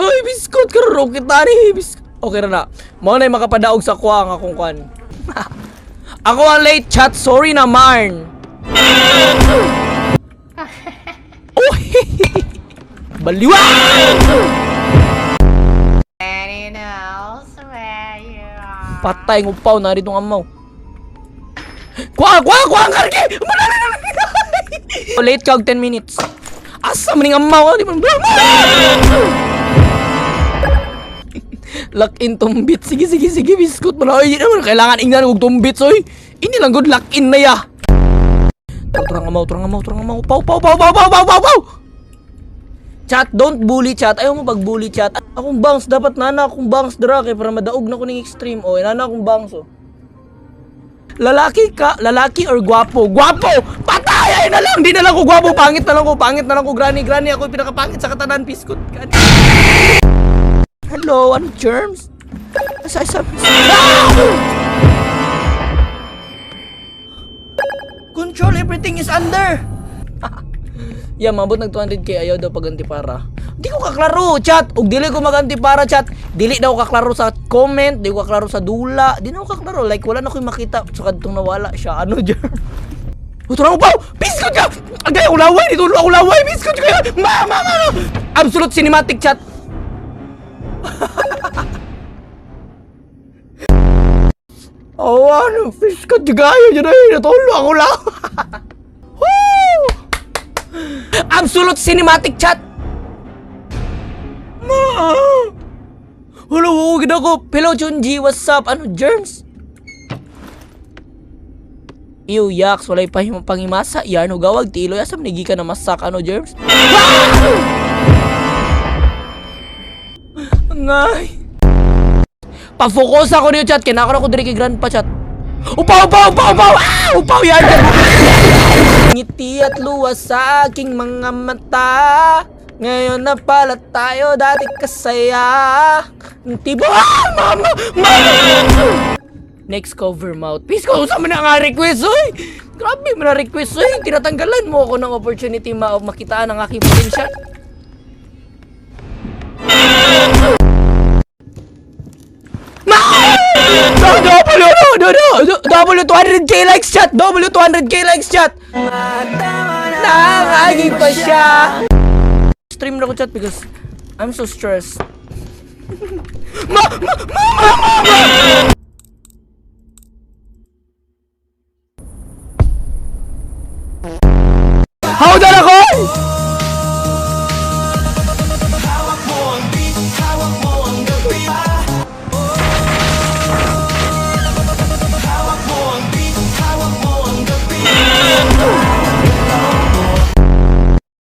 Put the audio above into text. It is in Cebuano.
Oy, biskot karon kita ni. Biskot. Okay ra na. Mao na makapadaog sa kuha ang akong kwan. Ako ang late, chat. Sorry na, Marn. Uy! Baliwa! Daddy knows where you are. Patay ng upaw na rito ang amaw. Kuha, kuha, kuha ang kargi! Late ka og 10 minutes. Asa man ning amaw? Di man. Lock in tumbit. Sige, sige, sige, biskot mo na. Oy, di naman kailangan ingnan og tumbit, oy. Ini lang good lock in na ya. Turang amaw, turang amaw, turang amaw. Paw, paw, paw, paw, paw, paw, paw, paw. Chat, don't bully chat. Ayaw mo pag-bully chat. Akong bangs, dapat nana akong bangs dra kay para madaog na ko ning extreme. Oh, nana akong bangs oh. Lalaki ka, lalaki or gwapo? Gwapo! Patay! Ay na lang, di na lang ko gwapo, pangit na lang ko, pangit na lang ko, granny, granny, ako yung pinakapangit sa katanan, piskot ka. Hello, ano germs? Asa, asa, asa. Ah! Control, everything is under! Yeah, mabot nag 200K, ayaw daw pag antipara. Di ko kaklaro, chat. Og dili ko mag-antipara, chat. Dili daw kaklaro sa comment, di ko kaklaro sa dula. Di na ko kaklaro. Like, wala na ko makita sa kadtong nawala siya. Ano, dyan? Utura ko pa! Biskot ka! Agay, ako laway! Dito ako laway! Biskot ka! Ma, ma, ma, ma! Absolute cinematic, chat. Oh, ano? Biskot ka! Yun ay, natulo ako lang. Woo! Absolute cinematic, chat! Ma! Hello, gina ko. Hello, Chunji. What's up? Ano, germs? Ew, yaks. Walay pa pangimasa. Yan, hugawag tilo. Asam nigi ka na masak. Ano, germs? Ah! Ngay. Pa-focus ako niyo, chat. Kinakara ko diri kay grandpa, chat. Upaw, upaw, upaw, upaw! Ah! Upaw yan! Ngiti at luwas sa aking mga mata. Ngayon na pala tayo dati kasaya. Ang Tibo, ah! Mama! Mama! Next cover mouth. Please, kung saan mo na nga request, oy! Grabe mo na request, oy! Tinatanggalan mo ako ng opportunity makitaan ang aking potential. Ma! No, W, no, no, no, W 200K likes, chat! W 200K likes, chat! Nakakaging pa siya! Stream na ko, chat, because I'm so stressed. Ma! Ma! Ma! Ma! Ma! Ma! How na ako? Hawak mo ang beat, hawak mo ang gabi. Hawak mo ang beat, hawak mo ang gabi.